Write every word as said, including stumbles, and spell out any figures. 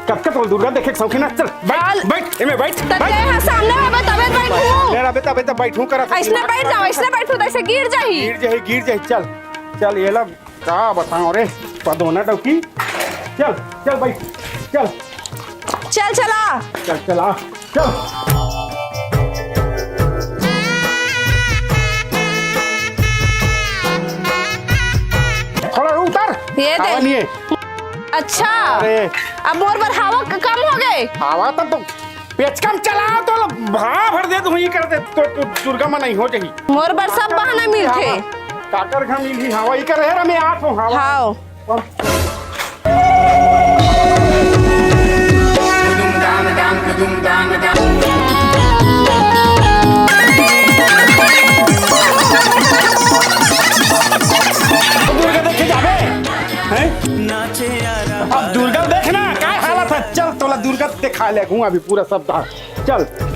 कतका तोला दुर्गा देखे के शौकीन हे? चल, बैठ, चल। बैठ, एमे बैठ, त बैठ। तें हा सामने हवे, तबे त बैठहूं। ले रहा बेटा, बेटा, बैठहूं करा। अइसने बैठ जाव, अइसने बैठहूं, त अइसे गिर जाही। गिर जाही, गिर जाही, चल। चल, ये ला, का बतावं रे, पदोना डौकी। चल, चल, बैठ, चल। चल, चला। चल, चला, चल। थोड़ा उतर। ये दे। हवा नहीं है। अच्छा। अरे। अब मोर बर हवा क-, कम होगे। हवा तो, तो पेचकम चलाव तो भाव भर दे, तू ही कर दे, तो, तो दुर्गा मन नहीं हो जाही। मोर बर सब बहाना मिलथे। हवा, काकर घर मिलही हवा, ई कर रहे रमे आठ हो हवा। हाव। दुर्गा देखे जाबे, हैं? अब दुर्गा देख ना, का हालत हे। चल, तोला दुर्गा देखा लेगहूं अभी पूरा सप्ताह। चल, चल।